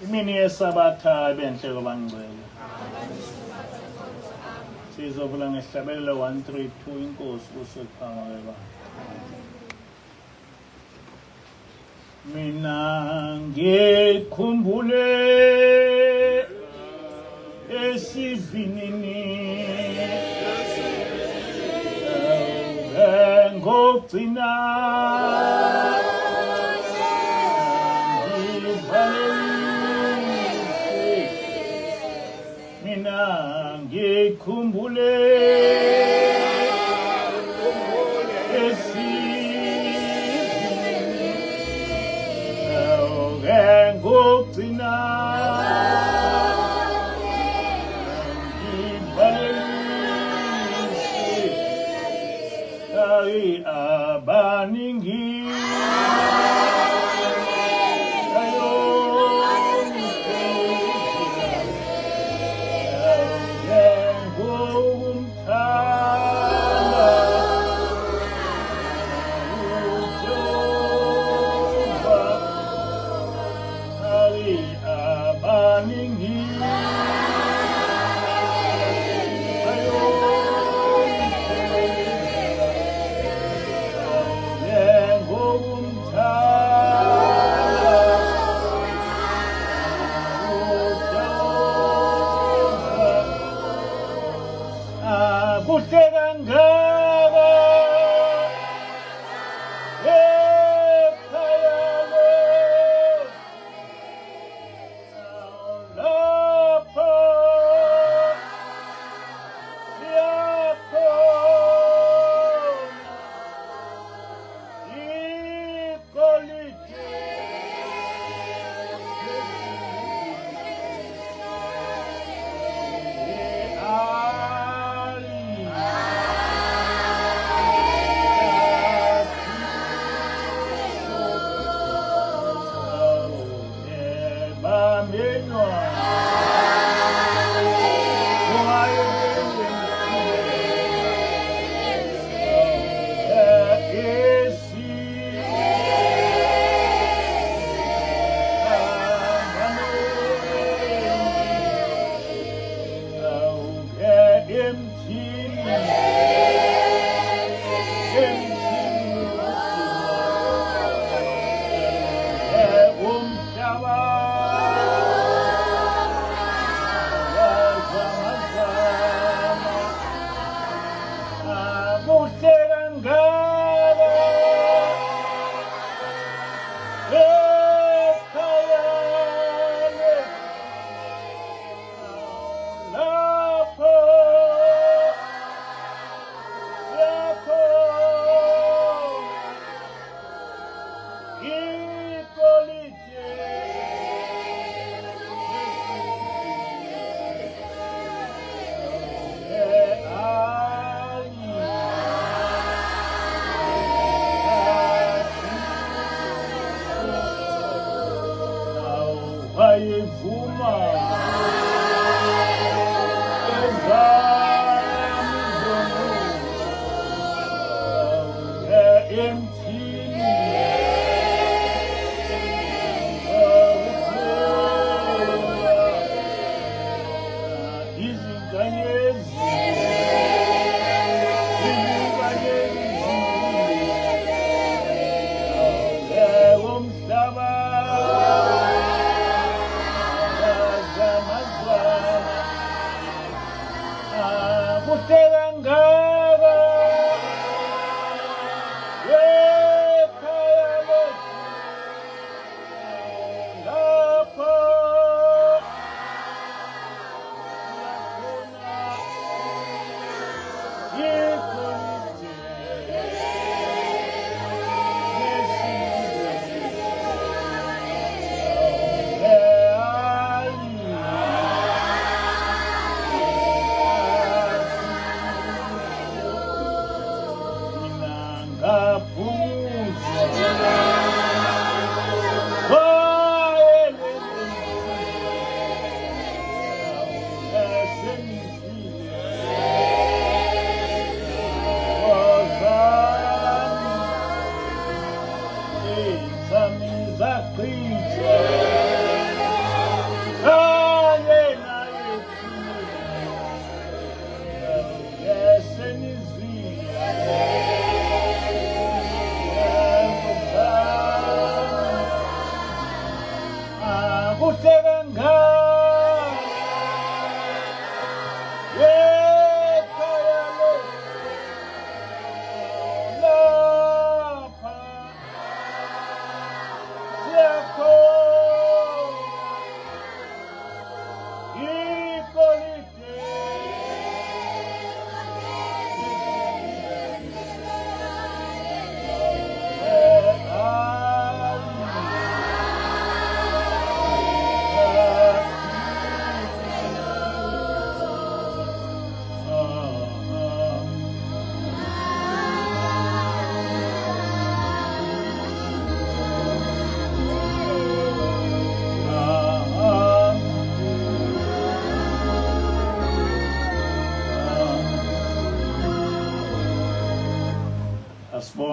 Imini yeSabatha ibenhle kwabangcwele. Sizovula ngehlabelelo 132 inkosi kusekuphanga baba. Mina ngikhumbule esivinini ngogcina mina ngikhumbule ngokugcina ngivalelise abaningi Kuhle kangaka ekhaya lapho siyakhona igolide Kuhle kangaka ekhaya lapho siyakhona igolide Wayevuma ezami izono emthini izinkanyezi izinkanyezi umhlaba wazamazama kuhle kangaka.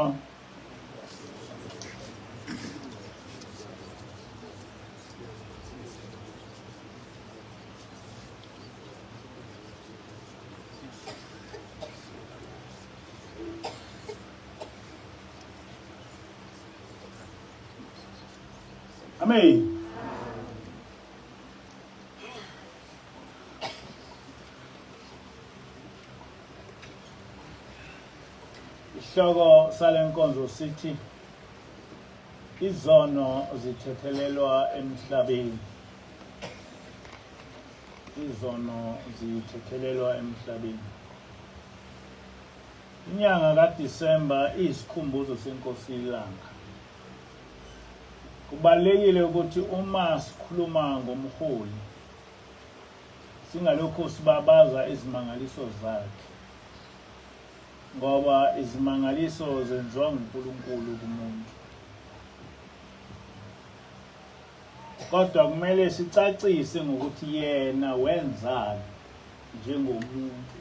Izono Amém. Isihloko sale nkonzo sithi izono zithethelelwa emhlabeni. Izono zithethelelwa emhlabeni. Inyanga kaDisemba iyisikhumbuzo senkosi iLanga. Kubalulekile ukuthi uma sikhuluma ngomholi singalokhu sibabaza izimangaliso zakhe ngoba izimangaliso zenziwa nguNkulunkulu kumuntu. Kodwa kumele sicacise ngokuthi yena wenzani njengomuntu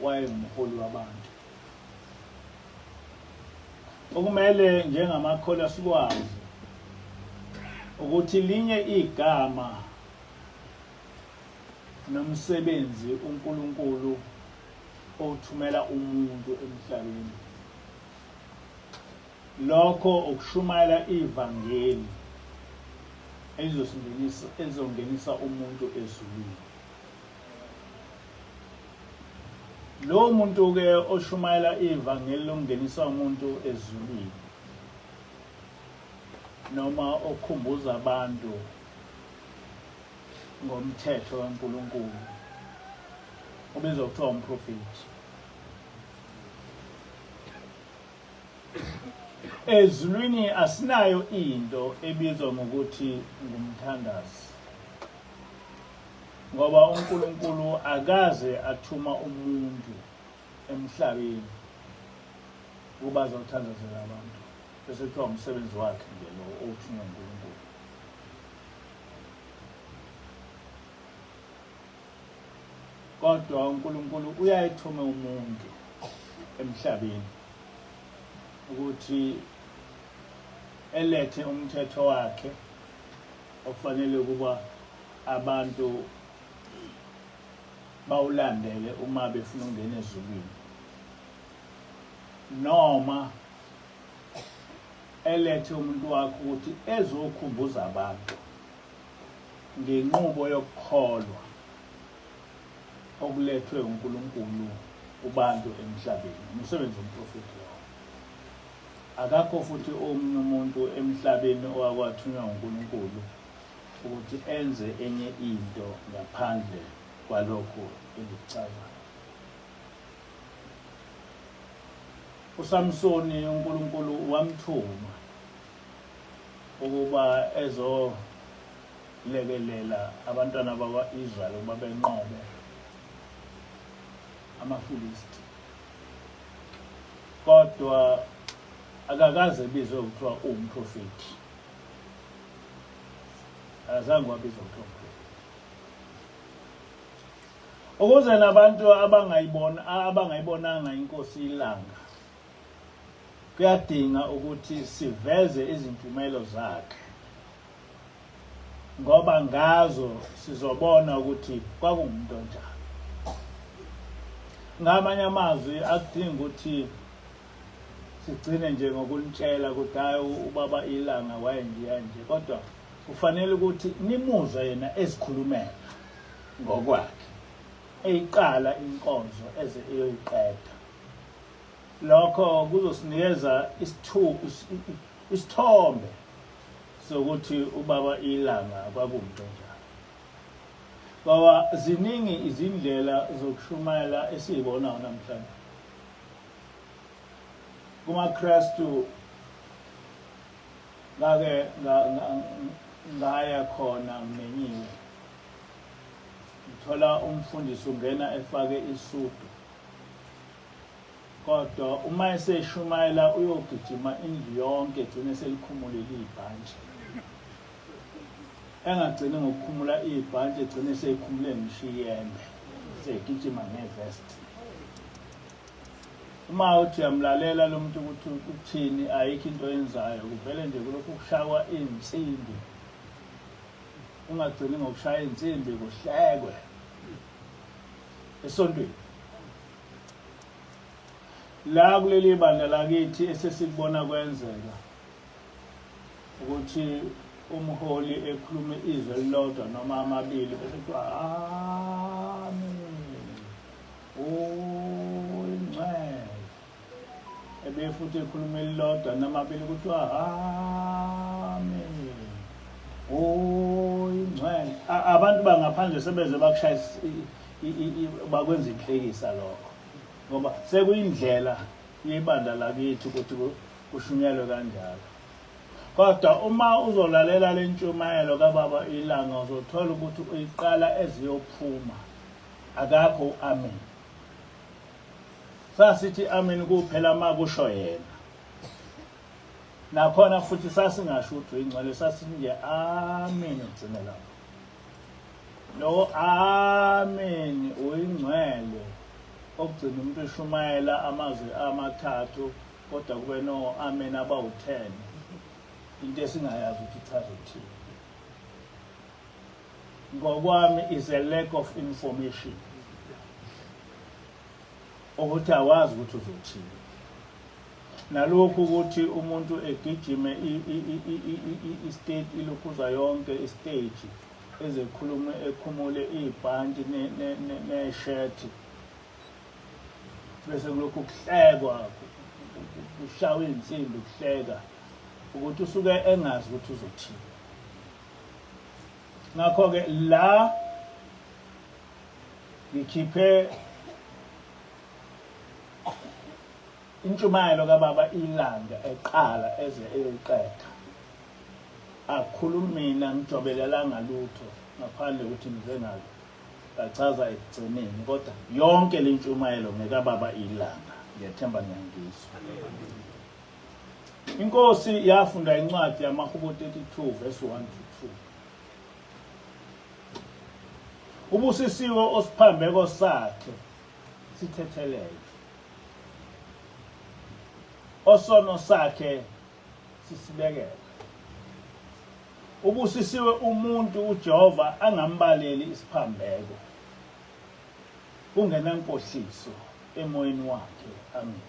wayengumholi wabantu. Okumele njengamakholwa sikwazi ukuthi linye igama nomsebenzi uNkulunkulu owuthumela umuntu emhlabeni. Lokho ukushumayela ivangeli elizosingenisa elizongenisa umuntu ezulwini. Lowo muntu-ke oshumayela ivangeli lokungenisa umuntu ezulwini noma okhumbuza abantu ngomthetho kaNkulunkulu ubizwa kuthiwa umprofethi. Ezulwini asinayo into ebizwa ngokuthi ngumthandazi. Ngoba uNkulunkulu akaze athuma umuntu emhlabeni ukuba azothandazela abantu bese kuthiwa umsebenzi wakhe nje lo owuthunywa uNkulunkulu. Kodwa uNkulunkulu uyayithume umuntu emhlabeni ukuthi elethe umthetho wakhe okufanele ukuba abantu bawulandele uma befuna ukungena ezulwini noma elethe umuntu wakho ukuthi ezokhumbuza abantu ngenqubo yokukholwa okulethwe uNkulunkulu kubantu emhlabeni umsebenzi womprofethi lowo akakho futhi omunye umuntu emhlabeni owakwathunywa uNkulunkulu ukuthi enze enye into ngaphandle kwalokhu engikuchazayo. USamsoni uNkulunkulu wamthuma ukuba ezolekelela abantwana bakwa-Israyeli ukuba benqobe amaFilisti. Kodwa akakaze ebizwe kuthiwa uwumprofethi. Akazange wabizwa kuthiwa umprofethi. Ukuze nabantu abangayibona abangayibonanga inkosi ilanga kuyadinga ukuthi siveze izintumelo zakhe ngoba ngazo sizobona ukuthi kwakungumuntu onjani. Ngamanye amazwi akudingi ukuthi sigcine nje ngokunitshela ukuthi hayi ubaba ilanga wayenje nje kodwa kufanele ukuthi nimuzwe yena ezikhulumela ngokwakhe eyiqala inkonzo eze eyoyiqeda lokho kuzosinikeza isithombe sokuthi ubaba ilanga kwakuwumuntu onjani ngoba ziningi izindlela zokushumayela esiyibonayo namhlanje kumaKristu ngake ngaya khona ngimenyiwe ngithola umfundisi ungena efake isudu kodwa uma eseshumayela uyogijima indlu yonke egcine selikhumulile ibhantshi engagcini ngokukhumula ibhantshi egcine seyikhumule ngisho iyembe segijima ngevest. Uma uthi uyamlalela lo muntu ukuthi uthini ayikho into oyenzayo kuvele nje kulokhu kushaywa iy'nsimbi ungagcini ngokushaya iy'nsimbi kuhlekwe esontweni la kuleli bandla lakithi esesikubona kwenzeka ukuthi umholi ekhulume izwi elilodwa noma amabili bese kuthiwa amen Uyingcwele. Ebe futhi ekhuluma elilodwa namabili kuthiwa amen. Uyingcwele. Abantu bangaphandle sebeze bakushaya bakwenza inhlekisa lokho. Ngoba sekuyindlela yebandla lakithi ukuthi kushunyelwe kanjalo. Kodwa uma uzolalela le ntshumayelo kababa ilanga uzothola ukuthi uyiqala eziyophuma. Akakho u-amen. Sasithi amen kuphela uma kusho yena. Nakhona futhi sasingasho ukuthi uyingcwele sasithi nje amen ugcine lapho. Lo amen uyingcwele okugcina umuntu eshumayela amazwi amathathu kodwa kube no amen abawu-10 into esingayazi ukuthi ichaza ukuthini. Ngokwami is a lack of information ukuthi awazi ukuthi uzothini nalokhu ukuthi umuntu egijime i-state ilokhuza yonke istage ezekhulume ekhumule ibhanti neshethi bese kulokhu kuhlekwa kushawa iy'nsimbi kuhleka ukuthi usuke engazi ukuthi uzothini Ngakho-ke la ngikhiphe intshumayelo kababa ilanga eqala eze eyoyiqeda akukhulumi mina ngijobelelanga lutho ngaphandle ukuthi ngize ngalo ngachaza ekugcineni kodwa yonke le ntshumayelo ngekababa ilanga ngiyathemba niyangizwa Inkosi yafunda incwadi yamaHubo 32 verse 1 to 2. Ubusisiwe osiphambeko sakhe sithethelelwe. Osono sakhe sisibekele. Ubusisiwe umuntu uJehova angambaleli isiphambeko. Kungenankohliso emoyeni wakhe. Amen.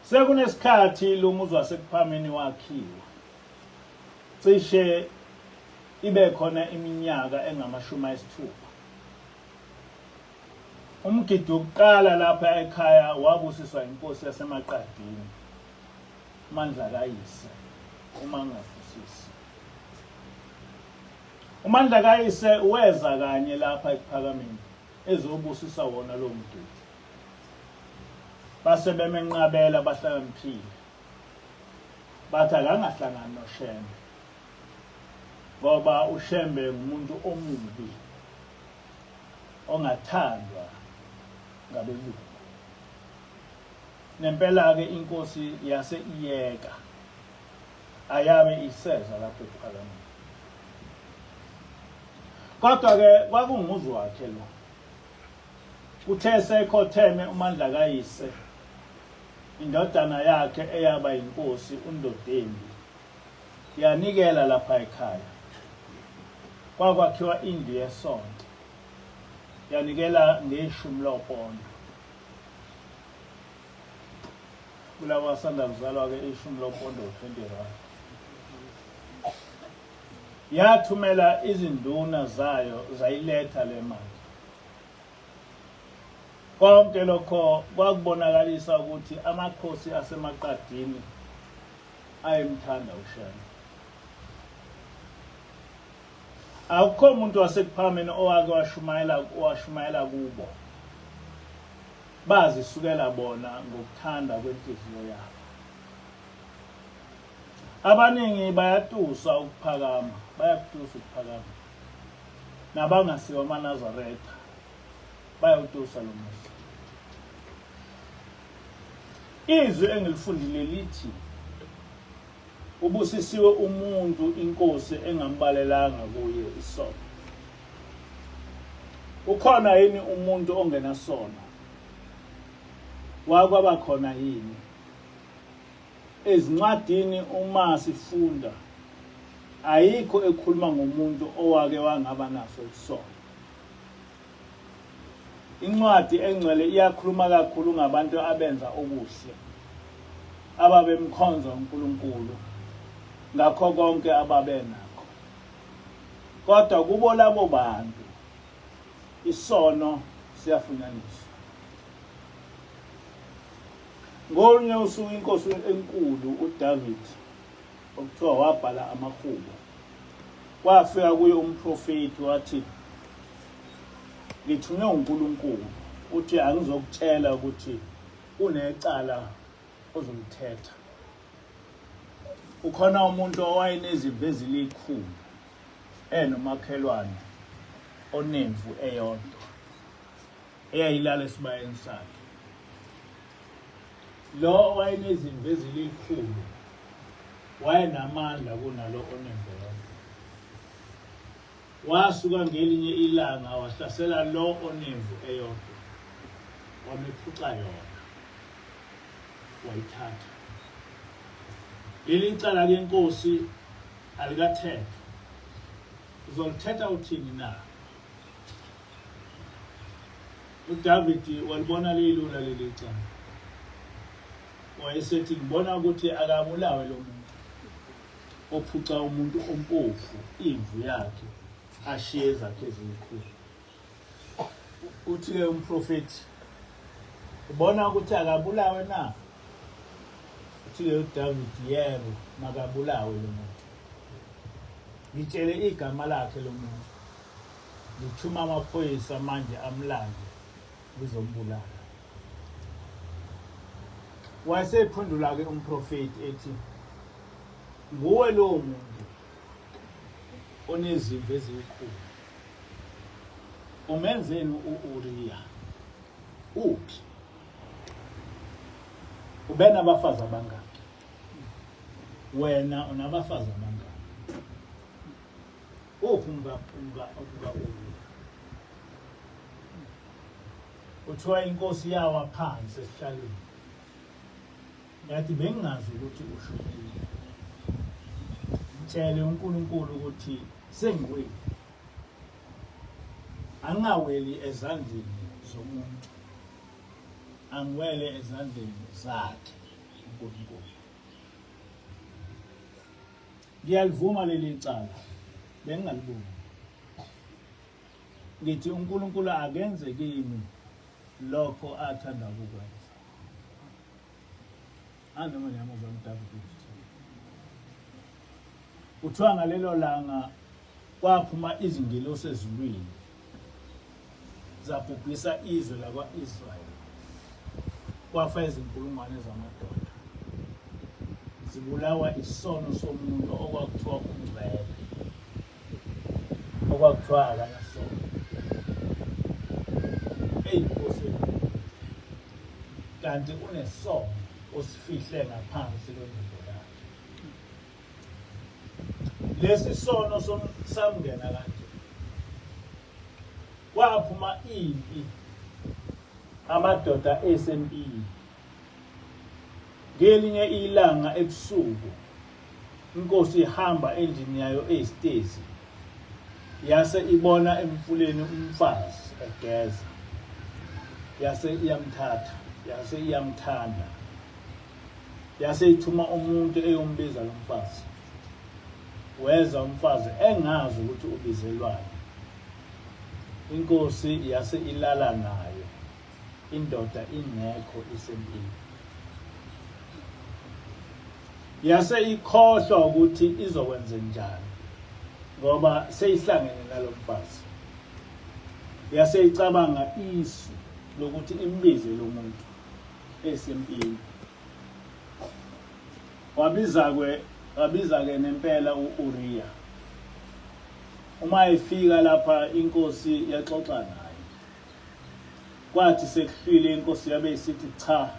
Sekunesikhathi lo muzi waseKuphameni wakhiwa. Cishe ibe khona iminyaka engama-60. Umgidi wokuqala lapha ekhaya wabusiswa inkosi yaseMaqadini, uMandla kayise, uma ngingafusisi. UMandla kayise weza kanye lapha eKuphakameni ezobusisa wona lowo mgidi. Base bemenqabela abahlakaniphile bathi akangahlangani noShembe ngoba uShembe ngumuntu omubi ongathandwa ngabelungu. Nempela-ke inkosi yase iyeka ayabe iseza lapho ekuphakameni. Kodwa-ke kwakungumuzi wakhe lo. Kuthe esekhotheme uMandlakayise, indodana yakhe eyaba yinkosi uNdodembi yanikela lapha ekhaya. Kwakwakhiwa indlu yesonto, yanikela ngeshumi lopondo. Kulabo asanda kuzalwa-ke ishumi lopondo u-20 rand. Yathumela izinduna zayo zayiletha le mali. Konke lokho kwakubonakalisa ukuthi amakhosi aseMaqadini ayemthanda uShembe. Akukho muntu waseKuphakameni owake washumayela washumayela kubo. Bazisukela bona ngokuthanda kwenhliziyo yabo. Abaningi bayatusa ukuphakama, bayakutusa ukuphakama. Nabangasiwo amaNazaretha bayawutusa lo muzi. Izwi engilifundile lithi ubusisiwe umuntu inkosi engambalelanga kuye isono. Ukhona yini umuntu ongenasono? Wakwaba khona yini? Ezincwadini uma sifunda ayikho ekhuluma ngomuntu owake wangaba naso isono. Incwadi engcwele iyakhuluma kakhulu ngabantu abenza okuhle, ababemkhonza uNkulunkulu ngakho konke ababenakho. Kodwa kubo labo bantu isono siyafunyaniswa. Ngolunye usuku inkosi enkulu uDavid okuthiwa wabhala amahubo kwafika kuye umprofethi wathi ngithunywe uNkulunkulu uthi angizokutshela ukuthi unecala ozolithetha. Ukhona umuntu owayenezimvu ezilikhulu enomakhelwane onemvu eyodwa eyayilala esibayeni sakhe. Lo owayenezimvu ezilikhulu wayenamandla kunalo onemvu eyodwa. Wasuka ngelinye ilanga wahlasela lo onemvu eyodwa, wamephuca yona, wayithatha. Leli cala lenkosi alikathethwa. Uzolithetha uthini na? UDavid walibona lilula leli cala. Wayesethi ngibona ukuthi akabulawe lo muntu ophuca umuntu ompofu imvu yakhe ashiye ezakhe eziyikhulu. Uthi-ke umprofethi ubona ukuthi akabulawe na? Uthi-ke uDavid yebo makabulawe lo muntu. Ngitshele igama lakhe lo muntu. Ngithuma amaphoyisa manje amlande ngizombulala. Wayesephendula-ke umprofethi ethi nguwe lowo muntu onezimvu eziyikhulu. Umenzeni u-Uriya? Uphi? Ubenabafazi abangaki? Wena unabafazi abangaki? Uphi umka umka umka Uriya? Kuthiwa inkosi yawa phansi esihlalweni. Yathi bengingazi ukuthi ushonile. Ngitshele uNkulunkulu ukuthi sengiwile. Angingaweli ezandleni zomuntu. Angiwele ezandleni zakhe uNkulunkulu. Ngiyalivuma leli cala. Bengingaliboni. Ngithi uNkulunkulu akenze kimi lokho athanda ukukwenza. Anoma niyamuzwa uDavid ukuthi kuthiwa ngalelo langa kwaphuma izingelosi ezulwini zabhubhisa izwe lakwa-Israyeli kwafa izinkulungwane zamadoda zibulawa isono somuntu okwakuthiwa ungcwele okwakuthiwa akanasono eyinkosi kanti unesono osifihle ngaphansi kwengubo yakhe lesi sono samngena kanje kwaphuma impi amadoda esempini ngelinye ilanga ebusuku Inkosi ihamba endlini yayo eyisitezi yase ibona emfuleni umfazi egeza yase iyamthatha yase iyamthanda yase ithuma umuntu eyombiza lo mfazi weza umfazi engazi ukuthi ubizelwani inkosi yase ilala nayo indoda ingekho isempini yase ikhohlwa ukuthi izokwenze njani ngoba seyihlangene nalomfazi yase icabanga isu lokuthi imbize lo muntu esempini wabiza kwe wabiza ke nempela uUriya uma efika lapha inkosi yaxoxa naye Kwathi sekuhlwile inkosi yabe isithi cha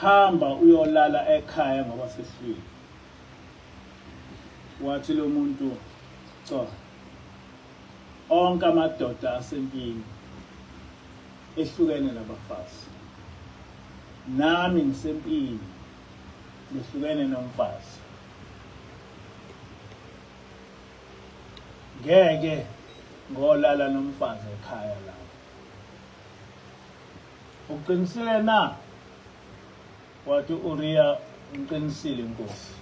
hamba uyolala ekhaya ngoba sekuhlwile. Wathi lo muntu cha onke amadoda asempini ehlukene nabafazi. Nami ngisempini, ngihlukene nomfazi. Ngeke ngolala nomfazi ekhaya lami. Uqinisile na? Wathi uUriya, ngiqinisile Nkosi.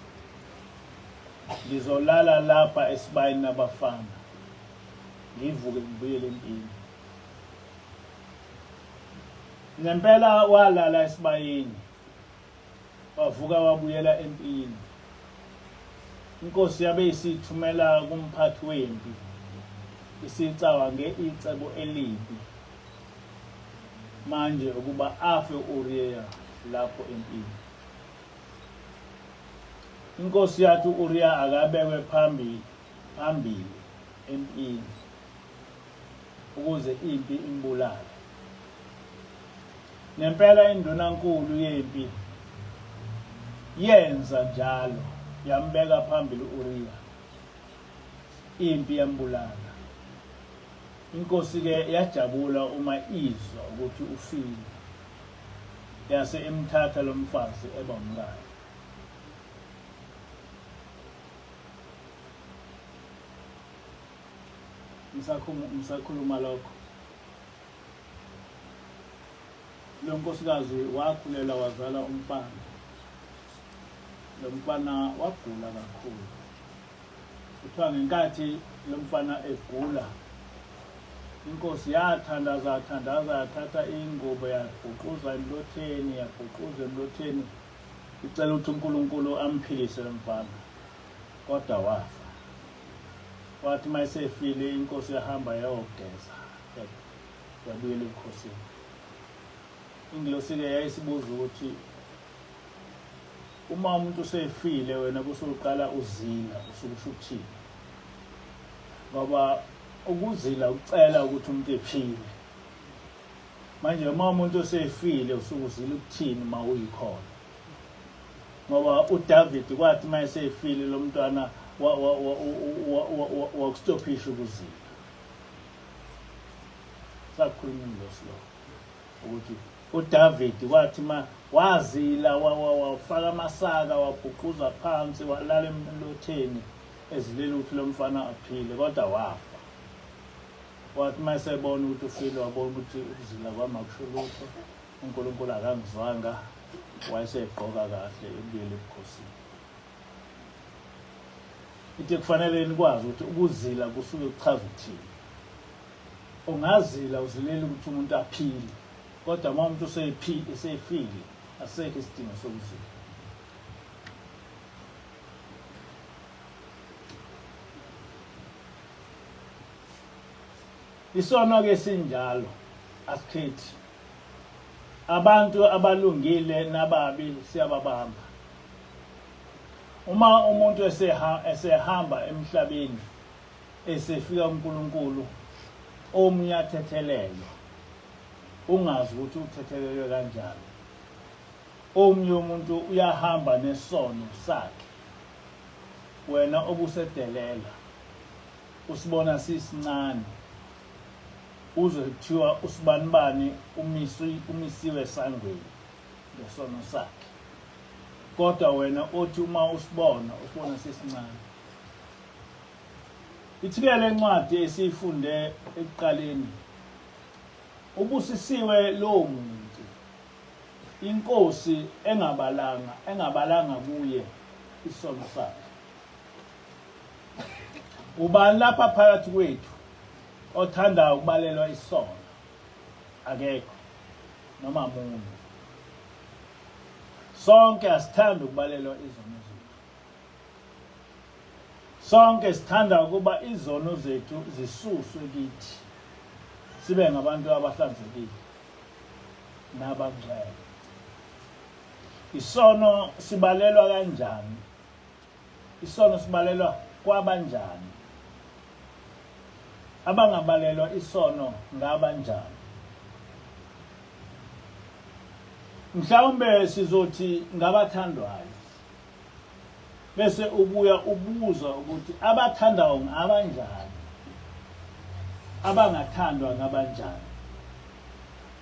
Ngizolala lapha esibayeni nabafana. Ngivuke ngibuyele empini. Ngempela walala esibayeni. Wavuka wabuyela empini. Inkosi yabe isithumela kumphathi wempi isicabange icebo elibi manje ukuba afe u-Uriya lapho empini. Inkosi yathi u-Uriya akabekwe phambi phambili empini ukuze impi imbulale. Ngempela indunankulu yempi yenza njalo, yambeka phambili u-Uriya. Impi yambulala. Inkosi-ke yajabula uma izwa ukuthi ufile, yase imthatha lo mfazi eba umkayo. Ngisakhuluma lokho, lo nkosikazi wakhulelwa wazala umfana. Lo mfana wagula kakhulu. Kuthiwa ngenkathi lo mfana egula, inkosi yathandaza yathandaza yathatha ingubo yabhuquza emlotheni yabhuquza emlotheni icela ukuthi uNkulunkulu amphilise lo mfana, kodwa wafa. Wathi uma esefile inkosi yahamba yayogeza yabuyela ebukhosini. Ingilosi-ke yayisibuza ukuthi uma umuntu usefile wena kusuqala uzila usuke usho ukuthini ngoba ukuzila ukucela ukuthi umuntu ephile manje uma umuntu usefile usuke uzila ukuthini uma uyikhona ngoba uDavid kwathi uma esefile lo mntwana wakustopisha ukuzila sakhuluma ingilosi lokho ukuthi uDavid kwathi ma wazila wafaka amasaka wabhuquza phansi walala emlotheni ezilela ukuthi lo mfana aphile kodwa wafa. Wathi uma esebona ukuthi ufile wabona ukuthi ukuzila kwami akusho lutho, uNkulunkulu akangizwanga, wayesegqoka kahle ebuyele ebukhosini. Ithi kufanele nikwazi ukuthi ukuzila kusuke kuchaza ukuthini. Ungazila uzilela ukuthi umuntu aphile, kodwa uma umuntu esefile asekho isidingo sokuzila. Isono-ke sinjalo, asikhethi. Abantu abalungile nababi siyababamba. Uma umuntu esehamba emhlabeni esefika kuNkulunkulu omunye athethelelwa ungazi ukuthi uthethelelwe kanjani. Omunye umuntu uyahamba nesono sakhe wena obusedelela usibona sisincane uzwe kuthiwa usibanibani umisiwe esangweni ngesono sakhe kodwa wena othi uma usibona usibona sisincane. Ithi-ke le ncwadi esiyifunde ekuqaleni, ubusisiwe lowo muntu inkosi engabalanga engabalanga kuye isono sakhe. Ubani lapha phakathi kwethu othanda ukubalelwa isono? Akekho noma munye. Sonke asithandi ukubalelwa izono zethu. Sonke sithanda ukuba izono zethu zisuswe kithi, sibe ngabantu abahlanzekile nabangcwele. Isono sibalelwa kanjani? Isono sibalelwa kwabanjani? Abangabalelwa isono ngabanjani? Mhlawumbe sizothi ngabathandwayo. Bese ubuya ubuza ukuthi abathandayo ngabanjani, abangathandwa ngabanjani,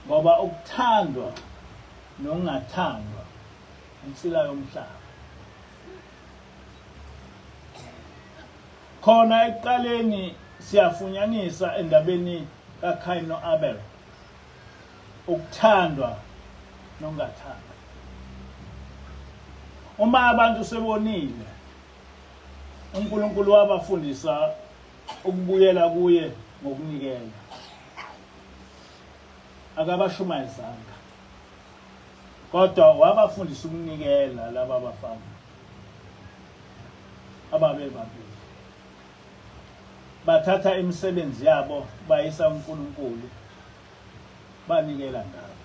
ngoba ukuthandwa nokungathandwa insila yomhlaba. Khona ekuqaleni siyafunyanisa endabeni kaKain noAbel ukuthandwa nokungathandwa. Uma abantu sebonile uNkulunkulu wabafundisa ukubuyela kuye ngokunikela. Akabashumayezanga. Kodwa wabafundisa ukunikela laba bafana ababebabili. Bathatha imisebenzi yabo bayisa uNkulunkulu banikela ngayo.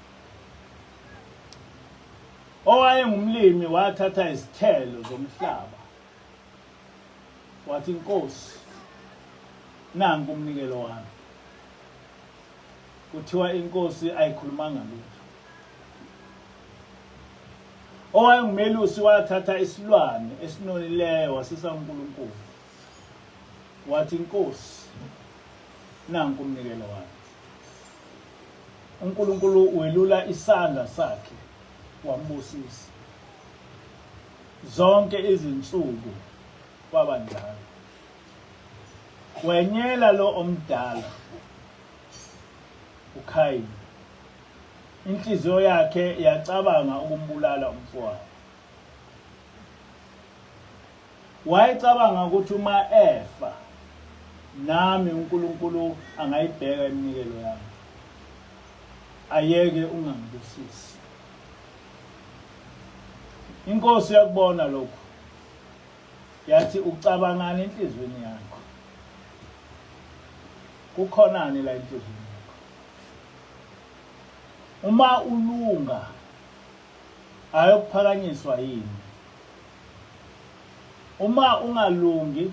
Owayengumlimi wathatha izithelo zomhlaba wathi inkosi nanku umnikelo wami. Kuthiwa inkosi ayikhulumanga lutho. Owayengumelusi wathatha isilwane esinonileyo wasisa uNkulunkulu. Wathi inkosi nanku umnikelo wami. uNkulunkulu welula isandla sakhe wambusisa. Zonke izinsuku kwaba njalo. Wenyela lo omdala uKhayini. Inhliziyo yakhe yacabanga ukumbulala umfowabo. Wayecabanga ukuthi uma efa nami uNkulunkulu angayibheka iminikelo yami. Ayeke ungangibusisi. Inkosi yakubona lokhu. Yathi ucabangani enhlizweni yakho? Kukhonani la enhlizweni yakho? Uma ulunga ayokuphakanyiswa yini? Uma ungalungi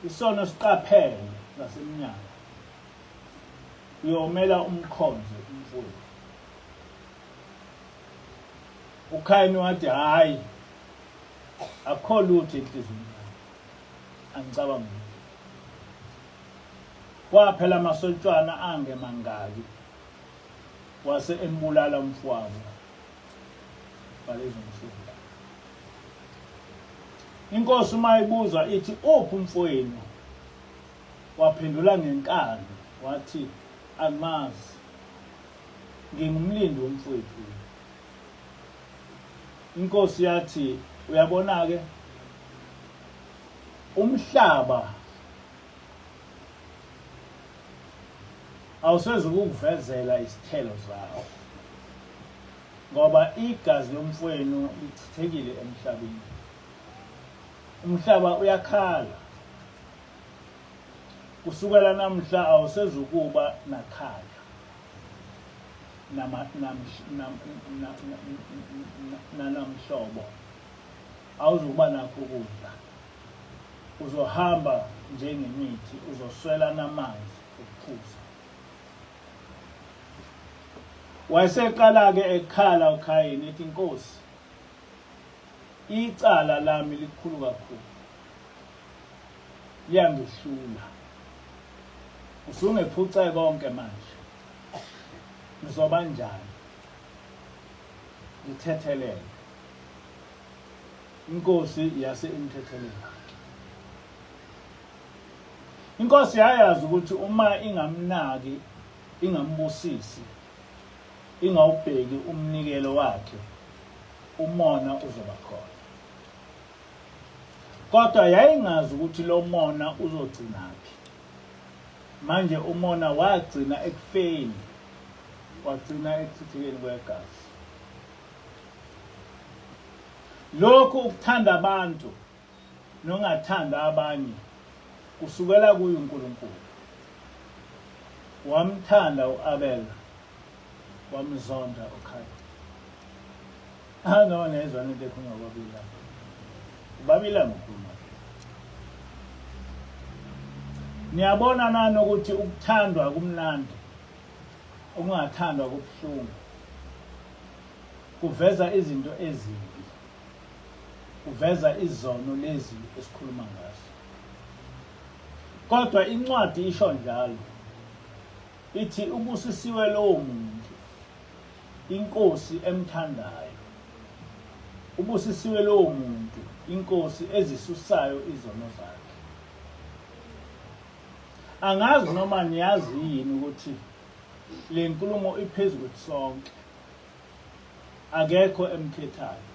isono siqaphele ngasemnyango. Uyomela umkhonze umfowethu. UKhayini wathi hayi akukho lutho enhliziyweni yami. Angicabangi lutho. Kwaphela amasotshwana angemangaki wase embulala umfowabo ngalezo nsuku. Inkosi uma ibuzwa ithi uphi umfowenu waphendula ngenkani wathi angimazi ngingumlindi womfowethu. Inkosi yathi uyabona ke umhlaba awusezukukuvezela isithelo zawo ngoba igazi lomfowenu lichithekile emhlabeni. Umhlaba uyakhala. Kusukela namhla awusezukuba nakhaya nanamhlobo awuzukuba nakho ukudla uzohamba njengemithi uzoswela namanzi okuphuza wayeseqala-ke ekhala uKhayini ethi inkosi icala lami likhulu kakhulu liyangihlula usungephuce konke manje ngizoba njani ngithethelele inkosi yase imthethelela inkosi yayazi ukuthi uma ingamnaki ingambusisi ingawubheki umnikelo wakhe umona uzoba khona kodwa yayingazi ukuthi lo mona uzogcinaphi manje umona wagcina ekufeni wagcina ekuchithekeni kwegazi lokhu ukuthanda abantu nongathanda abanye kusukela kuye uNkulunkulu wamthanda uAbel wamzonda uKhayini Ah no nezwa into ekhulunywa kwabili lapha. Ubabili angikhuluma. Niyabona nani ukuthi ukuthandwa kumnandi ukungathandwa kubuhlungu. Kuveza izinto ezimbi. Kuveza izono lezi esikhuluma ngazo. Kodwa incwadi isho njalo. Ithi ubusisiwe lowo muntu inkosi emthandayo. Ubusisiwe lowo muntu inkosi ezisusayo izono zakhe. Angazi noma niyazi yini ukuthi le nkulumo iphezu kwethu sonke. Akekho emkhethayo.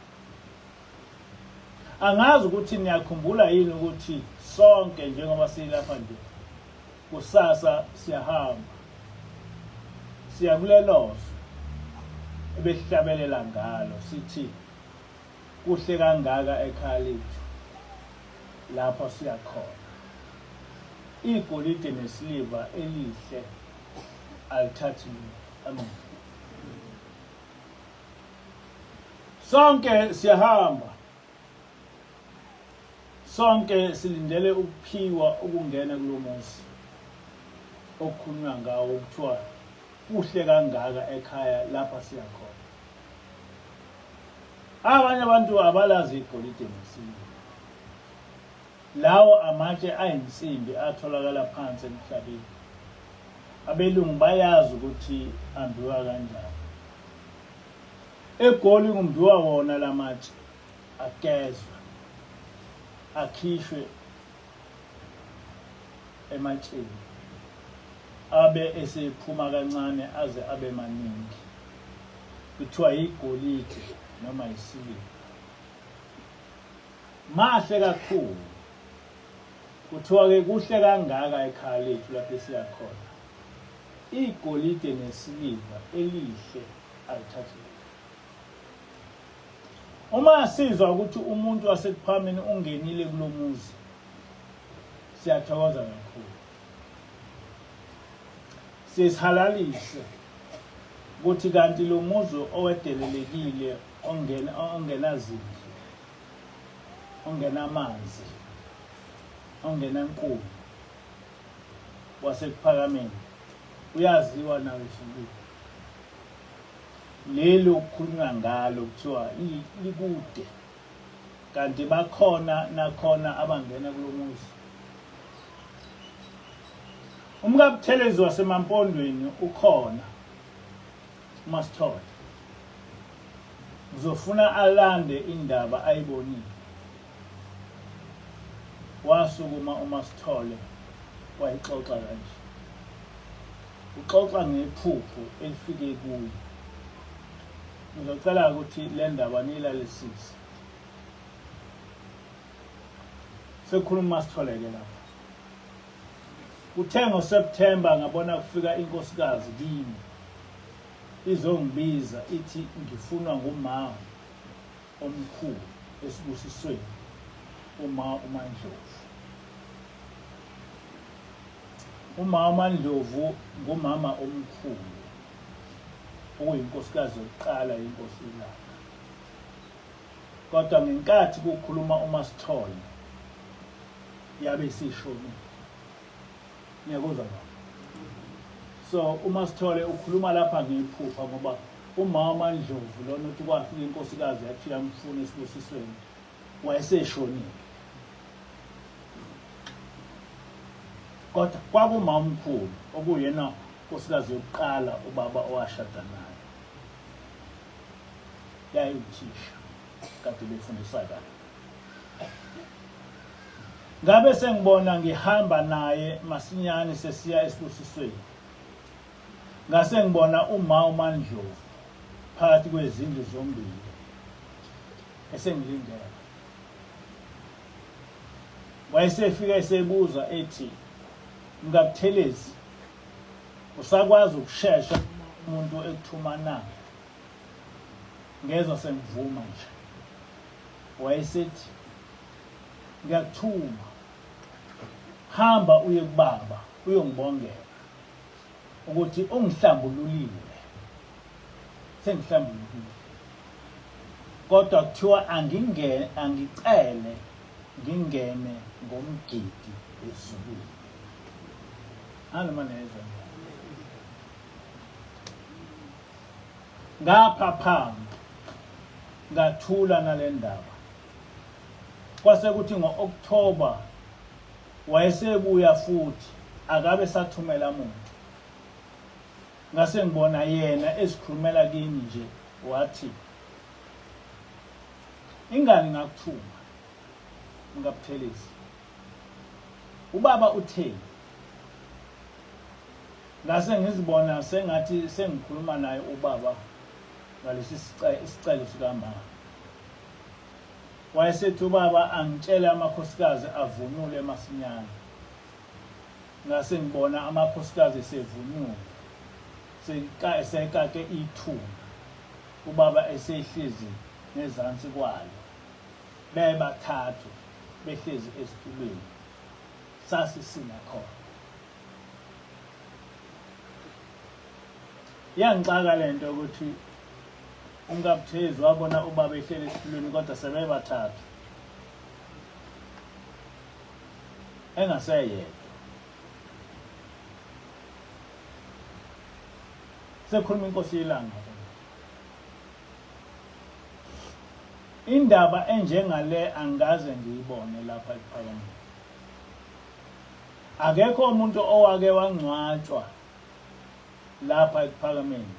Angazi ukuthi niyakhumbula yini ukuthi sonke njengoba silapha nje kusasa siyahamba siya kulelozwe ebehlabelela ngalo sithi kuhle kangaka ekhaya lethu lapho siyakhona igolide nesiliva elihle alithathi amen. Sonke siyahamba, sonke silindele ukuphiwa ukungena kulo muzi okukhulunywa ngawo kuthiwa kuhle kangaka ekhaya lapha siyakhona. Abanye abantu abalazi igolide nesiliva. Lawo amatshe ayinsimbi atholakala phansi emhlabeni. Abelungu bayazi ukuthi ambiwa kanjani. EGoli kumbiwa wona la matshe agezwe akhishwe ematsheni abe esephuma kancane aze abe maningi. Kuthiwa yigolide noma yisiliva. Mahle kakhulu. Kuthiwa-ke kuhle kangaka ekhaya lethu lapho esiya khona. Igolide nesiliva elihle alithathi lutho. Uma sizwa ukuthi umuntu wasekuphameni ungenile kulo muzi, siyathokoza kakhulu. Sisihalalise ukuthi kanti lo muzi owedelelekile ongena ongenazindlu ongenamanzi ongenankulu wasekuphakameni uyaziwa nawe ezulwini leli okukhulunywa ngalo kuthiwa likude kanti bakhona nakhona abangena kulomuzi. UmkaButhelezi wasemaMpondweni ukhona uMasithole. Ngizofuna alande indaba ayibonile. Wasukuma uMaSithole wayixoxa kanje. Uxoxa ngephupho elifike kuye. Ngizocela ukuthi le ndaba niyilalisise. Sekukhuluma uMaSithole-ke lapha. Kuthe ngoSepthemba ngabona kufika inkosikazi kimi izongibiza ithi ngifunwa nguma omkhulu esibusisweni uma uMandlovu. Uma uMandlovu ngumama omkhulu okuyinkosikazi yokuqala yenkosi uLanga. Kodwa ngenkathi kukhuluma uMaSithole yabe isishonile. Ngiyakuzwa lokho. So uMaSithole ukhuluma lapha ngephupha ngoba umama Ndlovu lona uthi kwafika inkosikazi yathi uyamfuna esibusisweni wayeseshonile. Kodwa kwakuma omkhulu okuyena nkosikazi yokuqala ubaba owashada naye. Yayithisha kade befundisa kahle. Ngabe sengibona ngihamba naye masinyane sesiya esibusisweni. Ngase ngibona uma uMaNdlovu phakathi kwezindlu zombili esengilindele. Wayesefika esebuza ethi, MkaButhelezi, usakwazi ukushesha umuntu ekuthuma na? Ngezwa sengivuma nje. Wayesethi, Ngiyakuthuma, hamba uye kubaba uyongibongela ukuthi ungihlambululile, sengihlambulukile. Kodwa kuthiwa angingene, angicele ngingene ngomgidi ezulwini. Anoma nezwa. Ngaphaphama ngathula nalendaba. Kwase kuthi ngo-October wayesebuya futhi akabe sathumela muntu. Ngase ngibona yena ezikhulumela kimi nje wathi ingani ngakuthuma mkaButhelezi ubaba utheni ngase ngizibona sengathi sengikhuluma naye ubaba ngalesi sicelo sikamama wayesethi ubaba angitshele amakhosikazi avunule masinyane ngase ngibona amakhosikazi esevunule sekake ithuna ubaba esehlezi ngezansi kwalo bebathathu behlezi esitulweni sasisina khona iyangixaka le nto ukuthi umkabuthezi wabona ubaba ehleli esitulweni kodwa sebebathathu engaseyedwa sekhuluma inkosi yelanga indaba enjengale angikaze ngiyibone lapha ekuphakameni akekho umuntu owake wangcwatshwa lapha ekuphakameni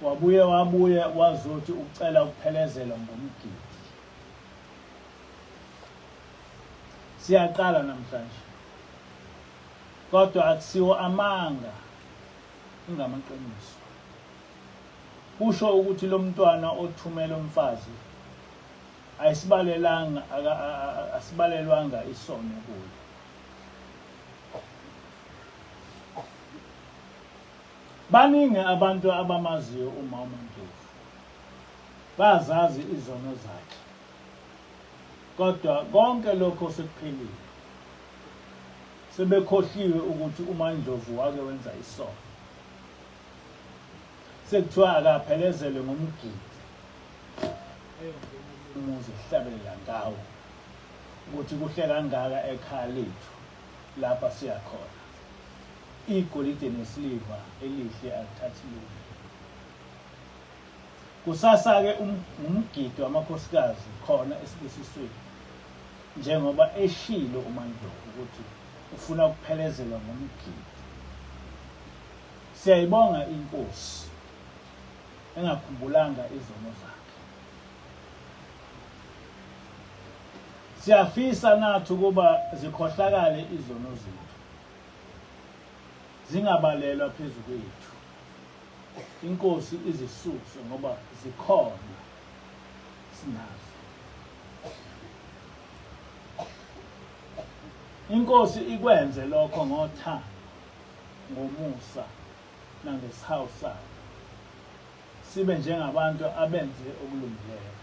wabuye wabuye wazothi ucela ukuphelezelwa ngomgidi Siyaqala namhlanje. Kodwa akusiwo amanga ingamaqiniso. Kusho ukuthi lo mntwana othumela umfazi ayisibalelanga asibalelwanga isono kuye. Baningi abantu abamaziyo umama Ndlovu. Bazazi izono zakhe. Kodwa konke lokho sekuphelile. Sebekhohliwe ukuthi uMaNdlovu wake wenza isono. Sekuthiwa akaphelezelwe ngomgidi umuzi ehlabelela ngawo ukuthi kuhle kangaka ekhaya lethu lapha siyakhona. Igolide nesiliva elihle akuthathi lutho. Kusasa-ke um, ngumgidi wamakhosikazi khona esibusisweni njengoba eshilo uMaNdlovu ukuthi ufuna ukuphelezelwa ngomgidi. Siyayibonga inkosi engakhumbulanga izono zakhe. Siyafisa nathi ukuba zikhohlakale izono zethu zingabalelwa phezu kwethu. Inkosi izisuse ngoba zikhona sinazo. Inkosi ikwenze lokho ngothando, ngomusa nangesihawu sayo. Sibe njengabantu abenze okulungileyo.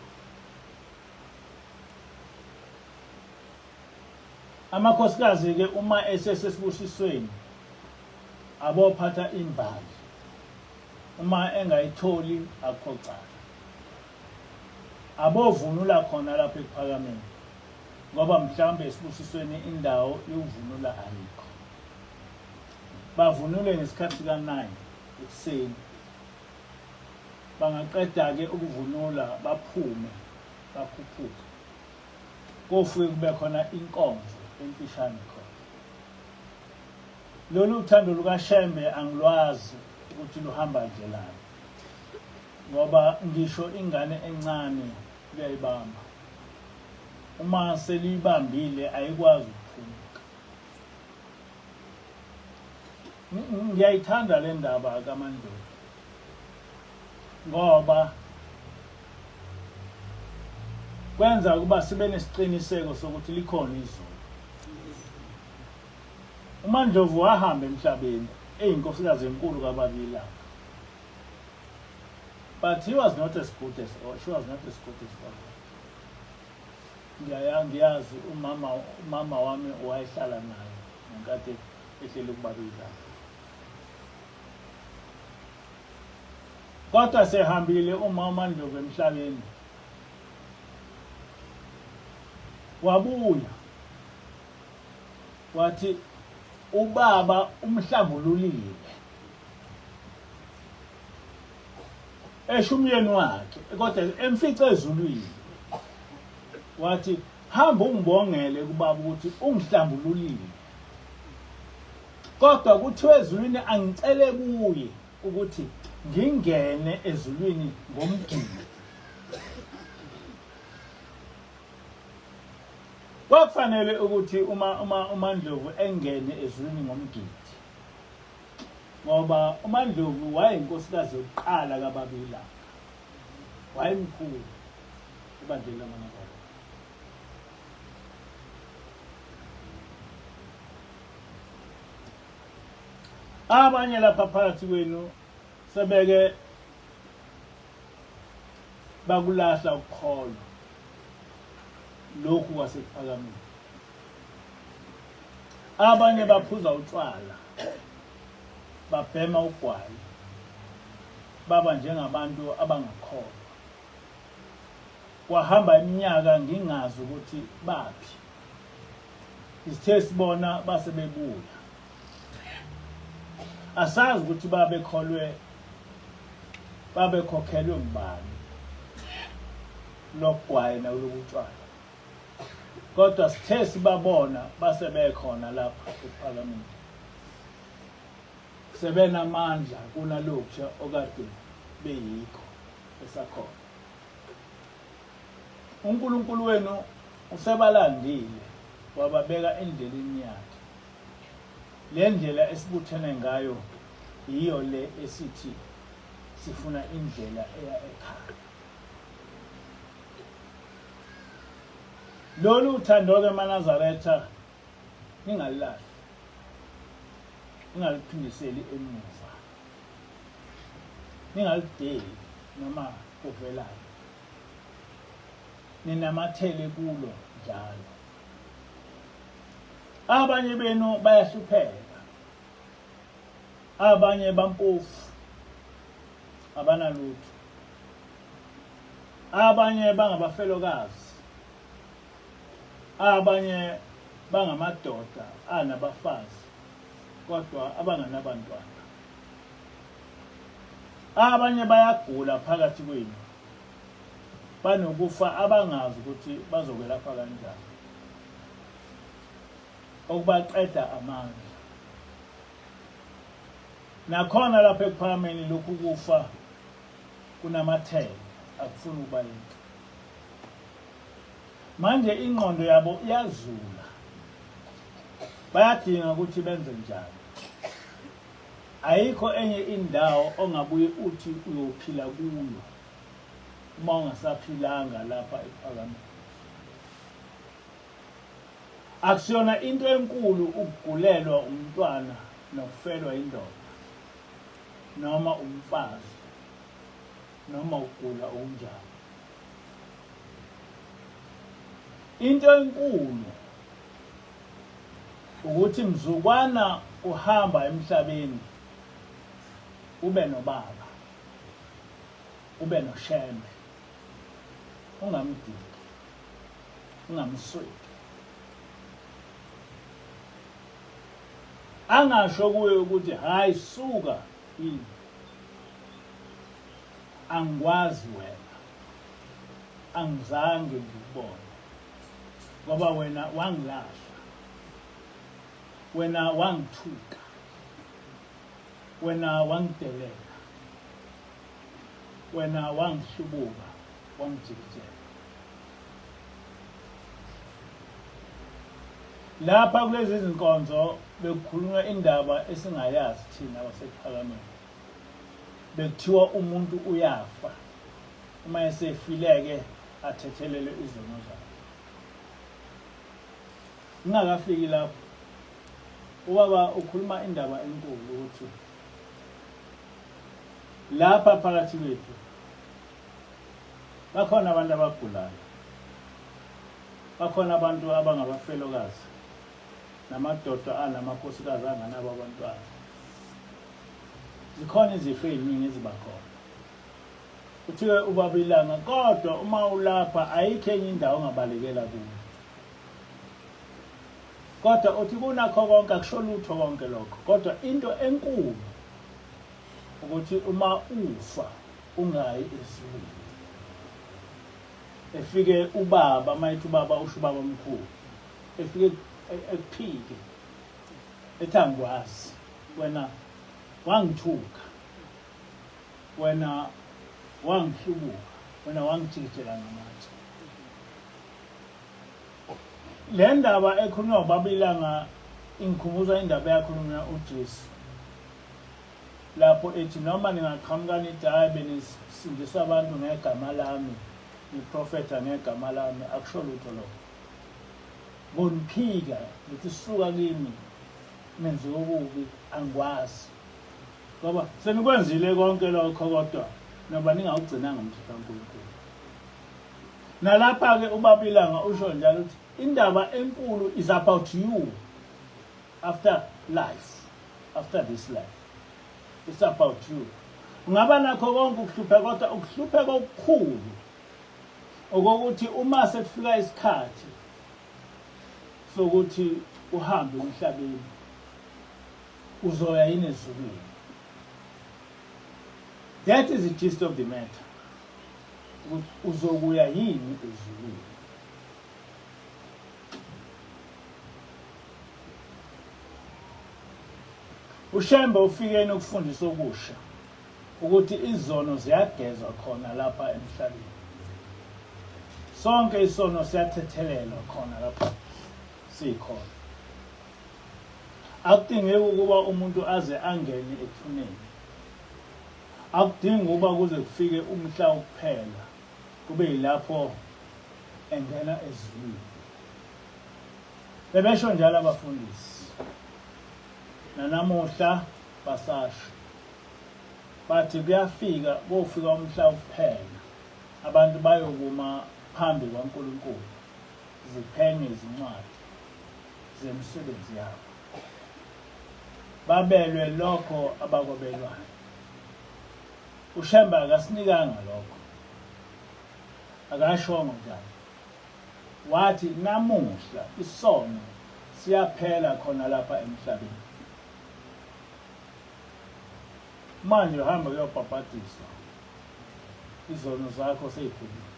Amakhosikazi-ke uma esesesibusisweni abophatha imbali uma engayitholi akukho cala abovunula khona lapha ekuphakameni ngoba mhlawumbe esibusisweni indawo yokuvunula ayikho bavunule ngesikhathi sika-9 ekuseni bangaqeda-ke ukuvunula baphume bakhuphuke kofike kube khona inkonzo emfishane khona Lolu thando lukaShembe angilwazi ukuthi luhamba ndlelani ngoba ngisho ingane encane luyayibamba. Uma seliyibambile ayikwazi ukuphumuka. Ngiyayithanda le ndaba kaMaNdlovu ngoba kwenza ukuba sibe nesiqiniseko sokuthi likhona izulu. UMaNdlovu wahamba emhlabeni eyinkosikazi enkulu kababa iLanga. But he was not as good as all, she was not as good as all. Ngiyaya ngiyazi umama umama wami wayehlala naye ngenkathi ehleli kubaba iLanga. Kodwa sehambile umama Ndlovu emhlabeni. Wabuya wathi ubaba umhlambululile esho umyeni wakhe kodwa emfice ezulwini wathi hamba ungibongele kubaba ukuthi ungihlambululile. Kodwa kuthiwa ezulwini angicele kuye ukuthi ngingene ezulwini ngomgidi. Kwakufanele ukuthi uma uma uMandlovu engene ezulwini ngomgidi. Ngoba uMandlovu wayeyinkosikazi yokuqala kababa iLanga. Wayemkhulu ebandleni lamaNazaretha. Abanye lapha phakathi kwenu sebeke bakulahla ukukholwa lokhu kwasekuphakameni. Abanye baphuza utshwala, babhema ugwayi, baba njengabantu abangakholwa. Kwahamba iminyaka ngingazi ukuthi baphi. Isithe sibona base bebuya. Asazi ukuthi babekholwe babekhokhelwe ngubani lokugwayi nawulokutshwala. Kodwa sithe sibabona base bekhona lapha ephalamende. Sebenamandla kunalokhuya okade beyikho esakhona. UNkulunkulu wenu usebalandile wababeka endleleni yakhe. Le ndlela esibuthene ngayo yiyo le esithi sifuna indlela eya ekhaya. Lolu uthando-ke maNazaretha ningalilahli, ningaliphindiseli emuva, ningalideli noma kuvelani, ninamathele kulo njalo. Abanye benu bayahlupheka, abanye bampofu, abanalutho, abanye bangabafelokazi, abanye bangamadoda anabafazi kodwa abanganabantwana. Abanye bayagula phakathi kwenu, banokufa abangazi ukuthi bazokwelapha kanjani, okubaqeda amandla. Nakhona lapha ekuphakameni lokhu kufa kunamathele, akufuni ukubaleka. Manje ingqondo yabo iyazula, bayadinga ukuthi benze njani. Ayikho enye indawo ongabuye uthi uyophila kuyo uma ungasaphilanga lapha ekuphakameni. Akusiyona into enkulu ukugulelwa umntwana nokufelwa indoda noma umfazi noma ukugula okunjalo. Into enkulu ukuthi mzukwana uhamba emhlabeni ube nobaba ube noshembe ungamdiki ungamsweli angasho kuye ukuthi hayi suka yini angikwazi wena angizange ngikubone ngoba wena wangilahla wena wangithuka wena wangidelela wena wangihlubuka wangijikijela lapha kulezi zinkonzo bekukhulunywa indaba esingayazi thina basekuphakameni bekuthiwa umuntu uyafa uma esefileke athethelelwe izono zakhe ngingakafiki lapho ubaba ukhuluma indaba enkulu ukuthi lapha phakathi kwethu bakhona abantu abagulayo bakhona abantu abangabafelokazi namadoda anamakhosikazi anganabo abantwana zikhona izifo eziningi eziba khona kuthiwe ubaba ilanga kodwa uma ulapha ayikho enye indawo ongabalekela kuyo kodwa uthi kunakho konke akusho lutho konke lokho kodwa into enkulu ukuthi uma ufa ungayi ezulwini efike ubaba mayithi ubaba usho ubaba omkhulu efike ekuphike. Ethi angikwazi wena wangithuka wena wangihlubuka wena wangijikijela ngamatshe. Le ndaba ekhulunywa ubaba iLanga ingikhumbuza indaba eyakhulunywa uJesu lapho ethi noma ningaqhamuka nithi hhayi benisindisa abantu ngegama lami niprofetha ngegama lami akusho lutho lokho ngoniphika ngithi suka kimi nenze okubi angikwazi ngoba senikwenzile konke lokho kodwa noba ningawugcinanga umthetho kaNkulunkulu. Nalapha-ke ubaba iLanga usho njalo ukuthi indaba enkulu is about you after life, after this life. It's about you. Ungaba nakho konke ukuhlupheka kodwa ukuhlupheka okukhulu okokuthi uma sekufika isikhathi sokuthi uhambe emhlabeni uzoya yini ezulwini. That is the gist of the matter. Ukuthi uzokuya yini ezulwini. UShembe ufikeni ukufundisa okusha ukuthi izono ziyagezwa khona lapha emhlabeni. Sonke isono siyathethelelwa khona lapha sikhona. Akudingeki ukuba umuntu aze angene ethuneni. Akudingi ukuba kuze kufike umhla wokuphela kube yilapho engena ezulwini. Bebesho njalo abafundisi. Nanamuhla basasho. Bathi kuyafika kofika umhla wokuphela abantu bayokuma phambi kwaNkulunkulu ziphenywe izincwadi zemisebenzi yabo. Babelwe lokho abakwabelwayo. UShembe akasinikanga lokho. Akashongo njalo. Wathi namuhla isono siyaphela khona lapha emhlabeni. Manje uhamba uyobhabhadiswa. Izono zakho seyiphelile.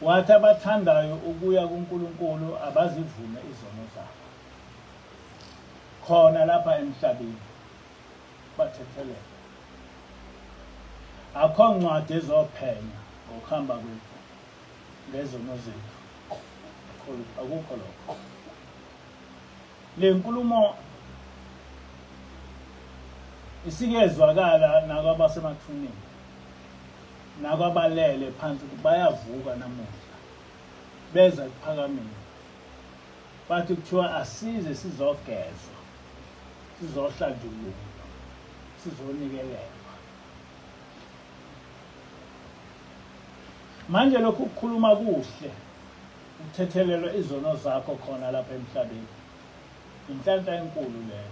Wathi abathandayo ukuya kuNkulunkulu abazivume izono zabo. Khona lapha emhlabeni bathethelelwe. Akho ncwadi ezophenya ngokuhamba kwethu ngezono zethu. Akukho lokho. Le nkulumo isikezwakala nakwabasemathuneni nakwabalele phansi bayavuka namuhla beza ekuphakameni bathi kuthiwa asize sizogezwa sizohlanjululwa sizonikelelwa manje lokhu kukhuluma kuhle uthethelelwe izono zakho khona lapha emhlabeni inhlanhla enkulu leyo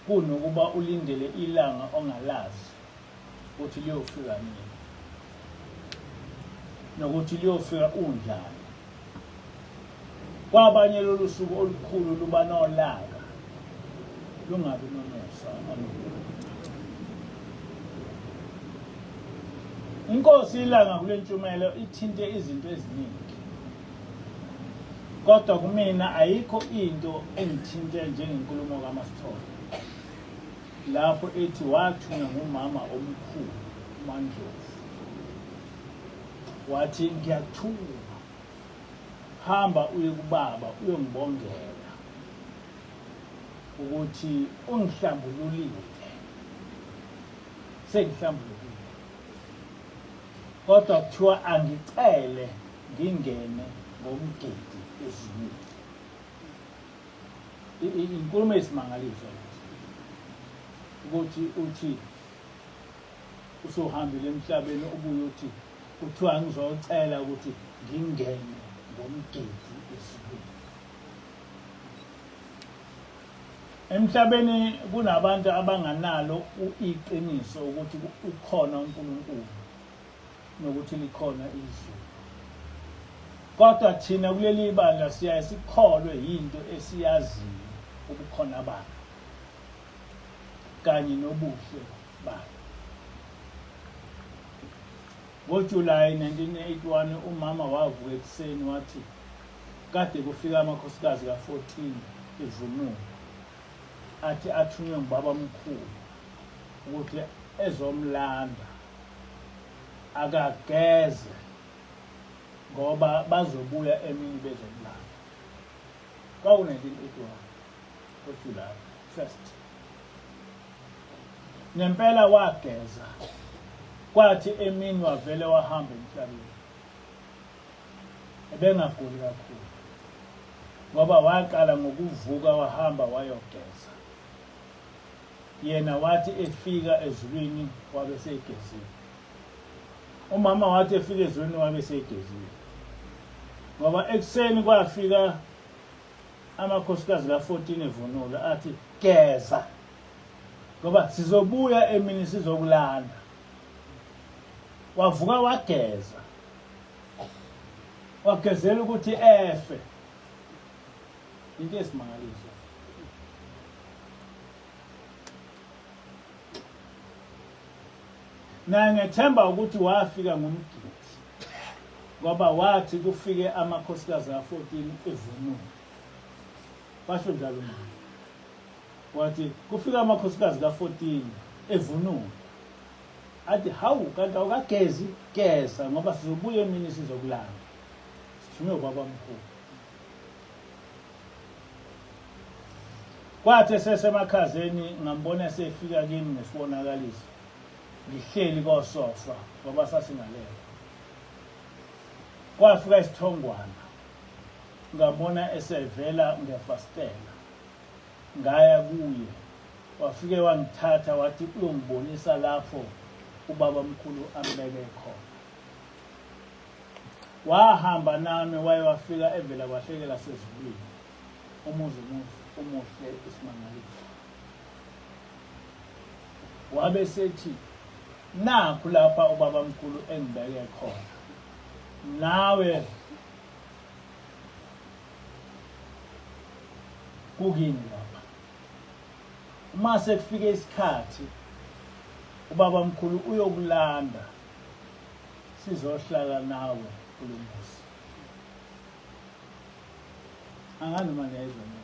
kunokuba ulindele ilanga ongalazi ukuthi liyofika nini nokuthi liyofika unjani kwabanye lolu suku olukhulu luba nolaka lungabi nomusa. Inkosi ilanga kule ntshumelo ithinte izinto eziningi kodwa kumina ayikho into engithinte njengenkulumo kaMasithole lapho ethi wathunywa ngumama omkhulu uMaNdlovu wathi ngiyakuthuma hamba uye kubaba uyongibongela ukuthi ungihlambululile sengihlambulukile kodwa kuthiwa angicele ngingene ngomgidi ezulwini. Inkulumo eyisimangaliso lezi ukuthi uthi usuhambile emhlabeni ubuye uthi kuthiwa ngizocela ukuthi ngingene ngomgidi ezulwini. Emhlabeni kunabantu abanganalo iqiniso ukuthi ukhona uNkulunkulu nokuthi likhona izulu. Kodwa thina kuleli bandla siyaye sikholwe yinto esiyaziyo ubukhona bayo kanye nobuhle bayo. NgoJulayi 1981 umama wavuka ekuseni wathi. Kade kufika amakhosikazi ka-14 ivunule athi athunywe ngubaba mkhulu ukuthi ezomlanda akageze ngoba bazobuya emini bezomlanda. Kwaku-1981 ngoJuly 1st. Ngempela wageza kwathi emini wavele wahamba emhlabeni. Ebengaguli kakhulu ngoba waqala ngokuvuka wahamba wayogeza. Yena wathi efika ezulwini wabe seyigezile. Umama wathi efika ezulwini wabe seyigezile. Ngoba ekuseni kwafika amakhosikazi ka-14 evunula athi geza ngoba sizobuya emini sizokulanda. Wavuka wageza. Wagezela ukuthi efe. Into esimangaliso. Naye ngethemba ukuthi wafika ngomgidi ngoba wathi kufike amakhosikazi ka-14 evunule. Washo njalo mama. Wathi kufika amakhosikazi ka-14 evunule. Athi hawu kanti awukagezi geza ngoba sizobuya emini sizokulanda. Sithunywe ubaba mkhulu. Kwathi esesemakhazeni ngambona esefika kimi ngesibonakaliso ngihleli kosofa ngoba sasingalele. Kwafika isithongwana ngabona esevela ngefasitela ngaya kuye wafike wangithatha wathi uyongibonisa lapho ubaba mkhulu ambeke khona. Wahamba nami waye wafika evela kwahlekela sezulwini umuzi umuhle isimangaliso. Wabe sethi nakhu lapha ubaba mkhulu engibeke khona nawe kukini lapha uma sekufike isikhathi ubaba mkhulu uyokulanda sizohlala nawe kulomuzi angazi noma niyayizwa mina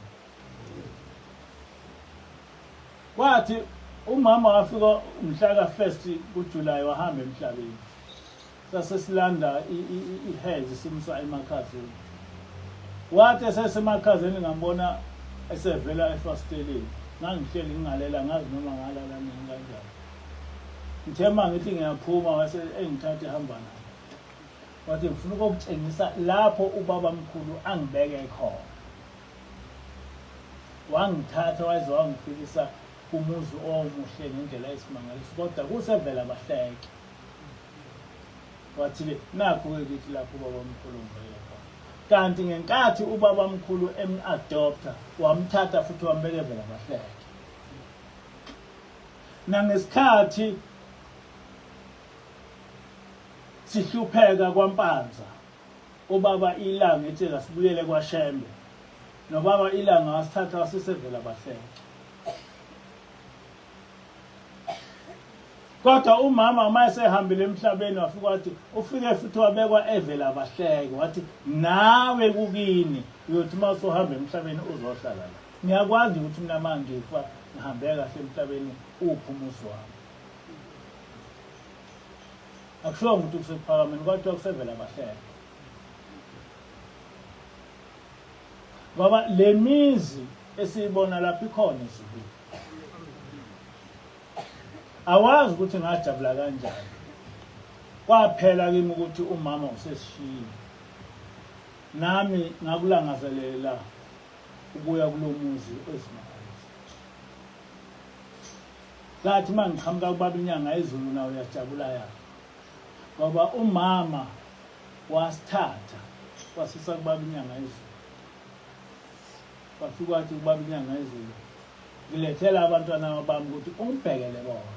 kwathi umama wafika mhla ka-first kuJuly wahamba emhlabeni sase silanda i-heads simsa emakhazeni wathi esesemakhazeni ngambona esevela efasiteleni ngangihleli ngingalela ngazi noma ngalala nini kanjani ngithe uma ngithi ngiyaphuma wase engithatha ehamba naye wathi ngifuna ukukutshengisa lapho ubaba mkhulu angibeke khona wangithatha waze wangifikisa kumuzi omuhle ngendlela esimangaliso kodwa kusevela bahleke wathi-ke nakhu-ke kithi lapho ubaba mkhulu ngibeke khona kanti ngenkathi ubaba mkhulu em-adopta wamthatha futhi wambeka evela bahleke nangesikhathi sihlupheka kwampanza ubaba ilanga ethi kasibuyele kwashembe nobaba ilanga wasithatha wasisevela bahleke kodwa umama uma esehambile emhlabeni wafika wathi ufike futhi wabekwa evela bahleke wathi nawe kukini uyothi uma usuhamba emhlabeni uzohlala la ngiyakwazi ukuthi mina uma ngifa ngihambe kahle emhlabeni uphi umuzi wami akushiwo ukuthi kusekuphakameni kwathiwa kusevela bahleke ngoba le mizi esiyibona lapha ikhona ezulwini awazi ukuthi ngajabula kanjani kwaphela kimi ukuthi umama usesishiyile nami ngakulangazelela ukuya kulo muzi ezimakhosi ngathi uma ngiqhamuka kubaba inyanga ezulu nawe uyajabula yakhe ngoba umama wasithatha wasisa kubaba inyanga ezulu wafika wathi kubaba inyanga ezulu ngilethela abantwana bami ukuthi ungibhekele bona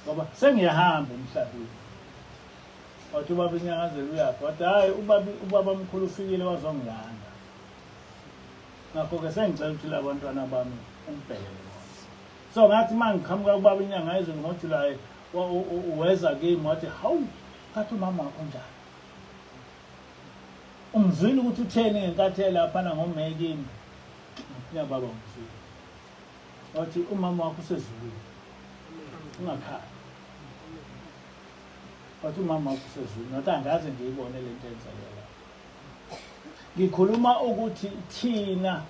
ngoba sengiyahamba emhlabeni wathi ubaba inyangazela uyaphi wathi hhayi ubaba mkhulu ufikile wazongilanda ngakho-ke sengicela ukuthi la bantwana bami ungibhekele bona so ngathi uma ngiqhamuka kubaba inyanga ezulu ngojulayi weza kimi wathi hawu kathi umama wakho njani Umzwile ukuthi utheni ngenkathi elaphana ngoMay kimi? Ngathi baba ngizwile. Wathi umama wakho usezulwini. Ungakhali. Wathi umama wakho usezulwini. Wathi angaze ngiyibone le nto enzekela. Ngikhuluma ukuthi thina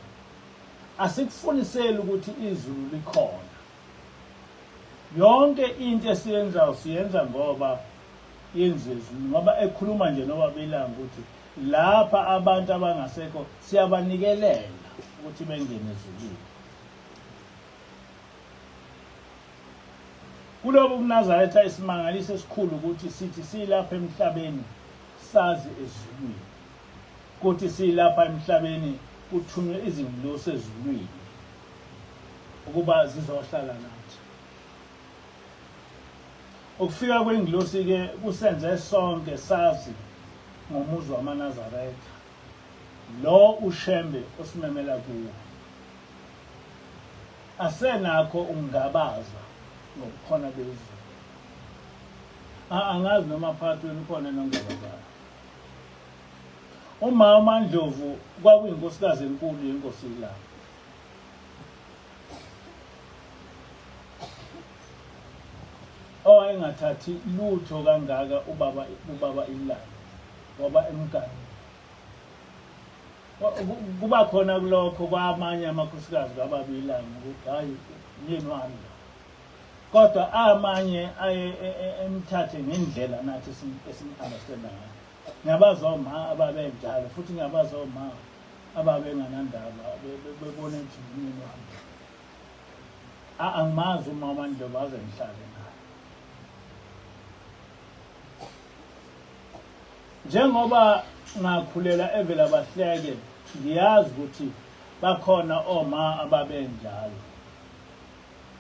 asikufuniseli ukuthi izulu likhona. Yonke into esiyenzayo siyenza ngoba yenziwe ezulwini ngoba ekhuluma nje nobaba ilanga ukuthi lapha abantu abangasekho siyabanikelela ukuthi bengene ezulwini. Kulobu buNazaretha isimangaliso esikhulu ukuthi sithi silapha emhlabeni sazi ezulwini. Kuthi silapha emhlabeni kuthunywe izingilosi ezulwini ukuba zizohlala nathi. Ukufika kwengilosi-ke kusenze sonke sazi ngomuzi wamaNazaretha lo uShembe osimemela kuwo. Asenakho ukungabaza ngobukhona bezulu. Angazi noma phakathi kwenu ukhona enongabazayo. Uma uMaNdlovu kwakuyinkosikazi enkulu yenkosi iLanga. Owayengathathi lutho kangaka ubaba ubaba iLanga ngoba emgane. Kuba khona kulokho kwamanye amakhosikazi kababa iLanga ukuthi hayi myeni wami lo. Kodwa amanye aye e, e, emthathe ngendlela nathi esim-understanda ngayo. Ngiyabazi oma ababenjalo futhi ngiyabazi oma ababenganandaba bebona nje umyeni wami. Angimazi umama Ndlovu aze ngihlale naye. Njengoba ngakhulela evela bahleke ngiyazi ukuthi bakhona oma ababenjalo.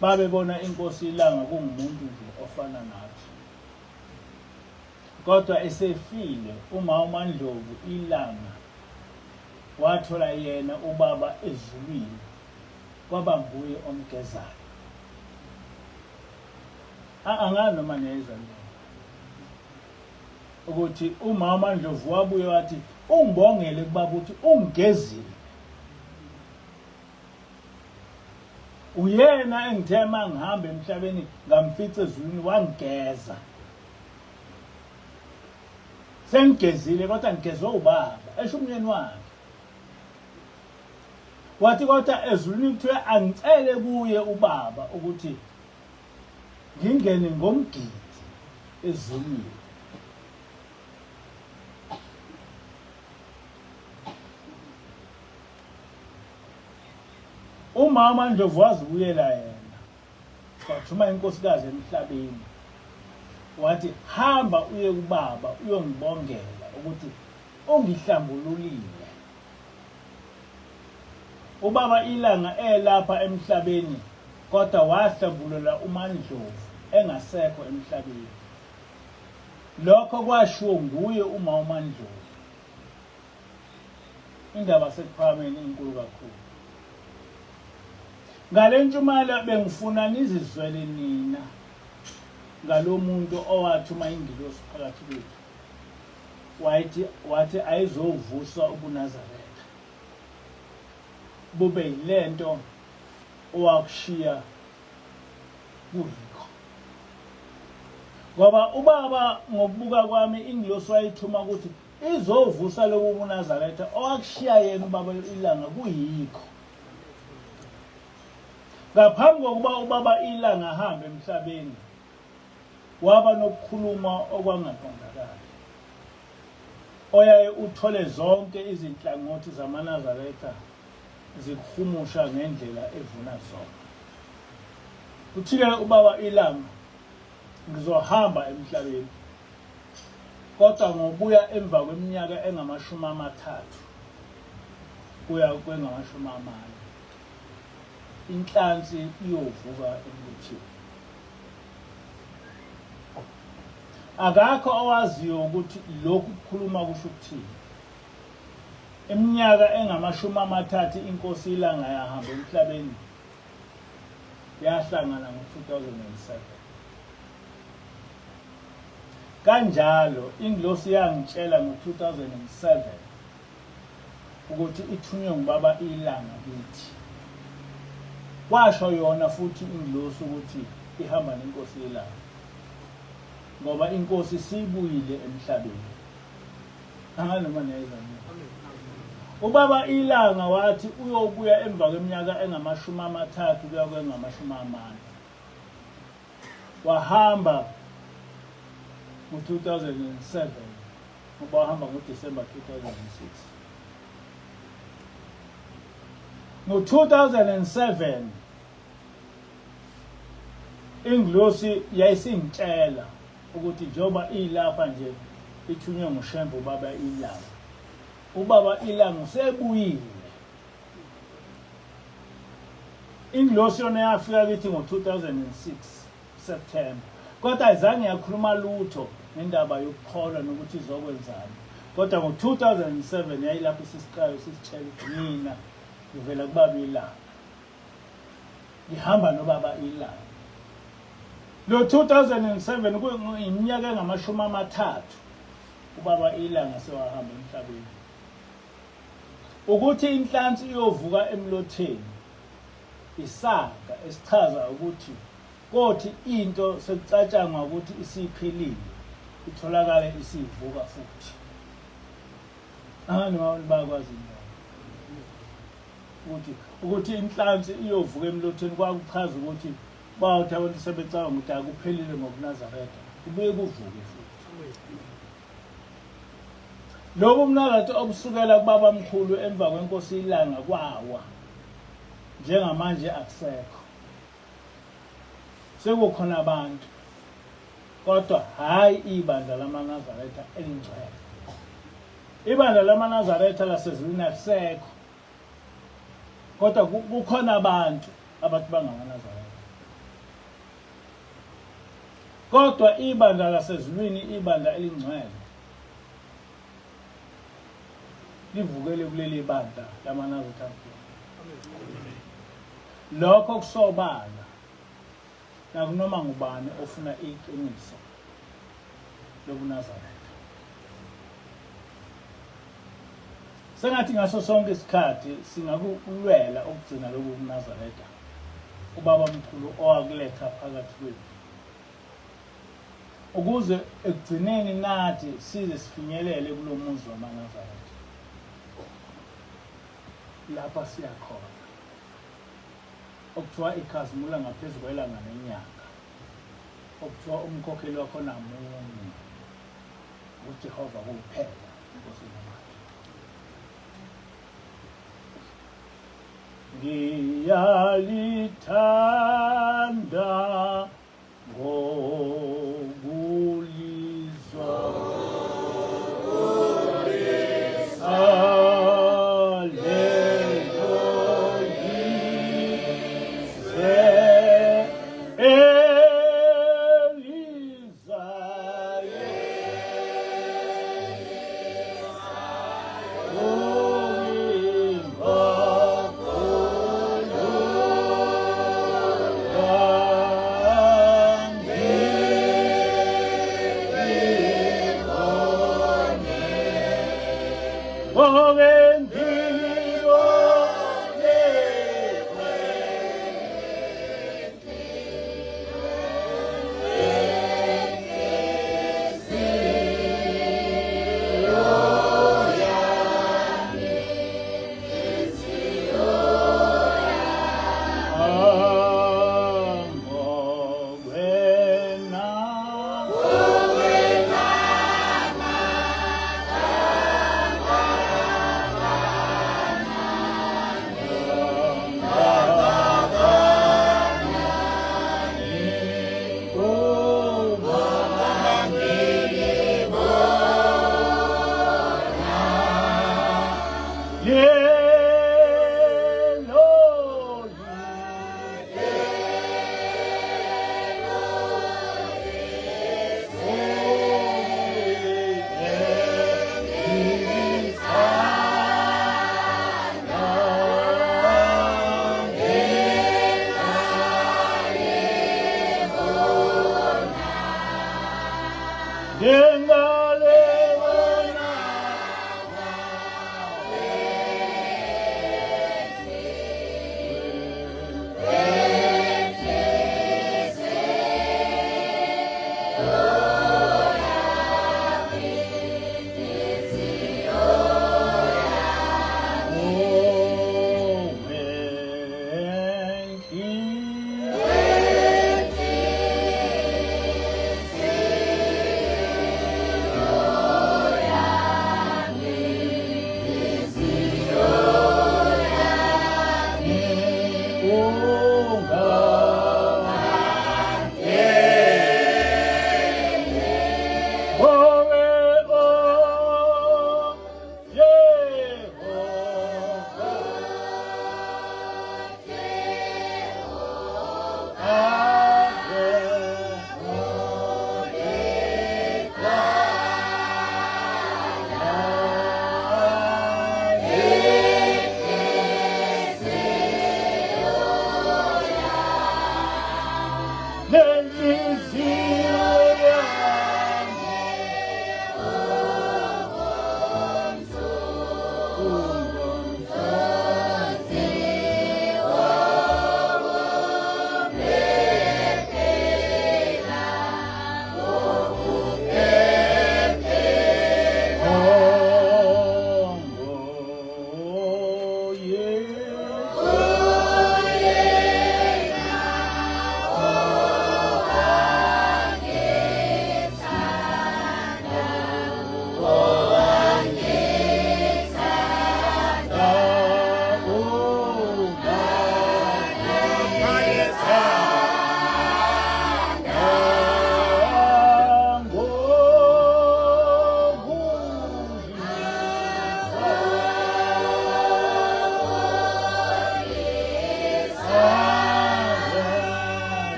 Babebona inkosi ilanga kungumuntu nje ofana nathi. Kodwa esefile uma uMaNdlovu ilanga wathola yena ubaba ezulwini kwaba nguye omgezayo. Angazi noma niyayizwa le ukuthi uma uMaNdlovu wabuye wathi ungibongele kubaba ukuthi ungigezile. Uyena engithe uma ngihamba emhlabeni ngamfica ezulwini wangigeza. Sengigezile kodwa ngigezwe ubaba, esho umyeni wakhe. Wathi kodwa ezulwini kuthiwe angicele kuye ubaba ukuthi ngingene ngomgidi ezulwini. Umama Ndlovu wazibuyela yena wathuma inkosikazi emhlabeni wathi hamba uye kubaba uyongibongela ukuthi ungihlambululile. Ubaba ilanga elapha emhlabeni kodwa wahlambulula uMaNdlovu engasekho emhlabeni. Lokho kwashiwo nguye uma uMaNdlovu. Indaba sekuphakameni inkulu kakhulu. Ngale ntshumayelo bengifuna nizizwele nina ngalomuntu owathuma ingilosi phakathi kwethu. Wathi wathi ayizovusa ubuNazaretha. Bube yilento owakushiya kuyikho. Ngoba ubaba ngokubuka kwami ingilosi wayithuma ukuthi izovusa lobu buNazaretha owakushiya yena ubaba ilanga kuyikho. Ngaphambi kokuba ubaba ilanga ahambe emhlabeni waba nokukhuluma okwangaqondakali oyaye uthole zonke izinhlangothi zamaNazaretha zikuhumusha ngendlela evuna zona. Uthi-ke ubaba ilanga ngizohamba emhlabeni kodwa ngobuya emva kweminyaka engamashumi amathathu kuya kwengamashumi amane inhlansi iyovuka embuthini. Akakho owaziyo ukuthi lokhu kukhuluma kusho ukuthini. Iminyaka engamashumi amathathu inkosi ilanga yahamba emhlabeni yahlangana ngo-2007. Kanjalo ingilosi yangitshela ngo-2007. ukuthi ithunywe ngubaba ilanga kithi. Kwasho yona futhi ingilosi ukuthi ihamba nenkosi yelanga. Ngoba inkosi isibuyile emhlabeni. Angazi noma niyayizwa yini. Ubaba ilanga wathi uyobuya emva kweminyaka engamashumi 30 kuya kwengamashumi 40. Wahamba ngo-2007 ngoba wahamba ngoDisemba 2006. Ngo-2007 ingilosi yayisingitshela ukuthi njengoba ilapha nje ithunywe nguShembe ubaba ilanga, ubaba ilanga usebuyile. Ingilosi yona yafika kithi ngo-2006 September, kodwa ayizange yakhuluma lutho ngendaba yokukholwa nokuthi izokwenzani. Kodwa ngo-2007 yayilapho isisiqayo sisitshela ukuthi mina ngivela kubaba ilanga, ngihamba nobaba ilanga. Lo 2007 kuyiminyaka engamashumi 30 ubaba ilanga sewahamba emhlabeni. Ukuthi inhlansi iyovuka emlotheni isaga esichaza ukuthi kothi into sekucatshangwa ukuthi isiphelile itholakale isivuka futhi. Abantu bakwazi ukuthi inhlansi iyovuka emlotheni kwakuchaza ukuthi bawuthi abantu sebecabanga ukuthi akuphelile ngobuNazaretha, kubuye kuvuke futhi. Lobu buNazaretha obusukela kubaba mkhulu emva kwenkosi ilanga kwawa, njengamanje akusekho. Sekukhona abantu, kodwa hhayi ibandla lamaNazaretha elingcwele. Ibandla lamaNazaretha lasezulwini alisekho, kodwa kukhona abantu abathi bangamaNazaretha. Kodwa ibandla lasezulwini, ibandla elingcwele, livukele kuleli bandla lamaNazaretha. Lokho kusobala nakunoma ngubani ofuna iqiniso lobuNazaretha. Sengathi ngaso sonke isikhathi singakulwela ukugcina lobu buNazaretha ubaba mkhulu owakuletha phakathi kwethu, ukuze ekugcineni nathi size sifinyelele kulo muzi wamaNazaretha lapha siyakhona, okuthiwa ikhazimula ngaphezu kwelanga nenyanga, okuthiwa umkhokheli wakhona munye, uJehova kuphela, inkosi namandla. Ngiyalithanda ngokulizwa alelo lizwe elizayo.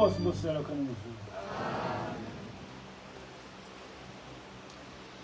Inkosi ibusise lokho engikuzwile.